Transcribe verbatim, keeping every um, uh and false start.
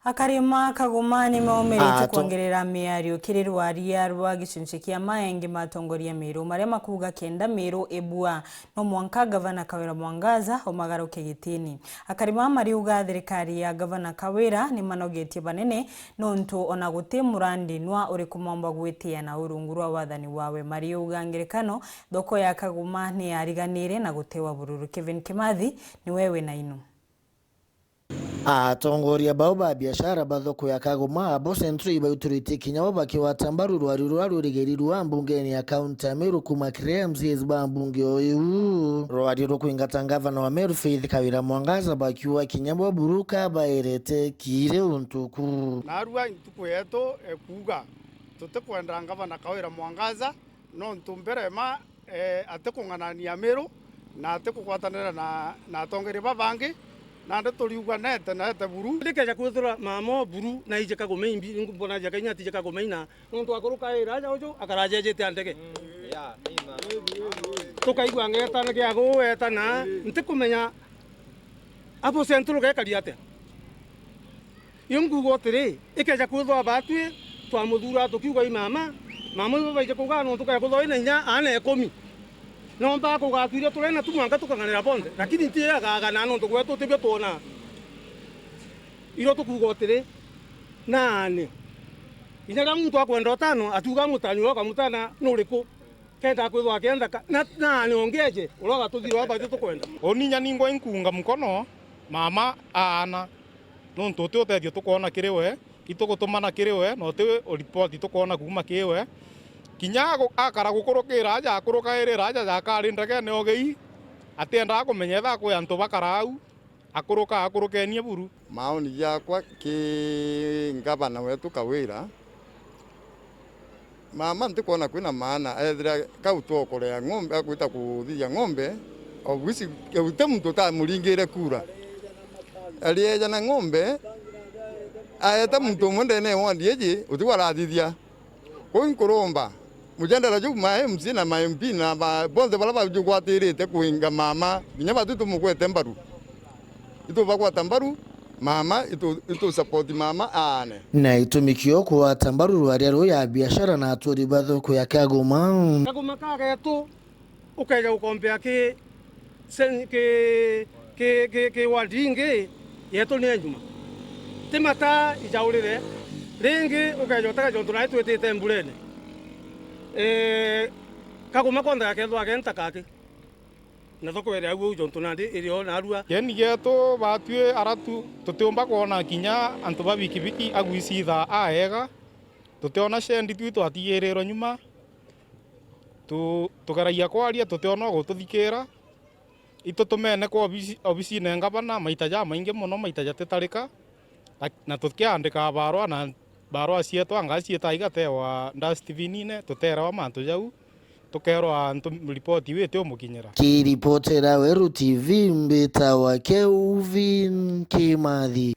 Akari ma Kagoma ni maumirite Ato- kwongerera miario kiri rwaria rwa gicunci kia maengi ma atongoria Meru, maria makuuga kenda Meru ibua, no mwanka Gavana Kawira Mwangaza umagaruke gitini. Akari aa mariuga thirikari ya Gavana Kawira ni manogetie banene, nontu ona guti murandi nwa uriku maumba gwitiana urungu rwa wathani wawe. Mariuga ngerekano, thoko ya Kagoma ni yariganire na gutewa bururu. Kevin Kimathi niwe wina inu. Atongoria bau ba biashara ba thoko ya Kagoma, abo Central ibaituritie kinya bo bakigwata mbaru rwari ruria rwirigirirwe mbungene ya kaunti ya Meru kuuma kiri M C As ba mbunge o iu. Rwari rukwingata ngavana wa Meru Faith Kawira Mwangaza bakiuga kinya bo buru kabairite kiri untu ku. Narua ntuku yetu ekuuga tutikwenda ngavana Kawira Mwangaza, nontu mbere ma eh, atikung'anania Meru na atikugwatanira na, na atongeria babangi, nandi turiuganete na ete buru. Ndikeja kwithirwa mama o buru na aiji Kagoma imbi, mbona aija kainya atije Kagoma ina, nontu akurukaira aja uju akaraja ejete a ndege. Tukaigua ngetana kia guetana, ntikumenya abo Central gekari atia. Iyo nkuuga atiri, ikeja kwithwa batwi twamuthuura tukiuga i mama, mama ibo baije kuuga nontu kaya kwithwa ina inya aana ikumi. Nomba kugatwiria turena tu mwanka tukang'anira bonthe, lakini nti agagana nontu gwetu tibio twona. Irio tukuuga atiri, naani, inya riria muntu akwenda utano, atuuga mutani uria ukamutana nuriku? Kenda kwithwa akienda ka, na, na ni ongeje, uria ugatuthira aba ithu tukwenda. Uni inya ningwa inkuunga mukono mama aana, nontu uti utethio tukwona kiri we, itugutumana kiri we, na uti ripoti tukwona kuuma kiri we. Kinya agu-, akara gukurukira aja, akurukairira aja jakari ndegene ogei, atiendaga kumenya etha kwi antu bakara au. Akuruka, akurukenie buru. Maoni jakwa ki ngavana wetu Kawira, mama ntikwona kwina maana, ethira kau twokorea ng'ombe, agwita kuthithia ng'ombe, obwisi, guti muntu utamuringire kura. Arieja na ng'ombe, aeta muntu umwe ndene ya ward iji, uti warathithia. Kuu nkuromba, mujadala juu ma M C na ma M P na ba, bonthe baria bajugwatirite kwinga mama, kinya batu tumugwete mbaru. Itubagwata mbaru, mama, itu, itu support mama aane. Na itumi kio kugwata mbaru rwaria ruu ya biashara na aturi ba thoko ya Kagoma. Kagoma kagetu. Ukeja gukompea ki sen-, ki, ki, ki, ki ward ingi, yetu ni ya Njuma. Ti mata ijaurire, ringi ukeja utega jontu nai twitite mburene. Ee, Kagoma konthe gakethwa genta kaki. Na thoko iri au jontu nandi iri o narua. Kieni gietu batwi ara tu, tutiumba kwona kinya antu ba bikibiki agwicitha aega. Tutiona shendi twi twatigirirwe nyuma. Tu-, tugeragia kwaria, tutiona ugututhikira. Itutumene kwa obisi-, obisine ngavana maita jamaingi mono, maita jatitarika. Na, na tukiandika barua, na barua cietu anga ciita igatewa dustbin-ine, tuterewa mantu jau, tukerwa antu ripoti iu itiumukinyira. Kiripotera Weru T V, mbitawa Kelvin Kimathi.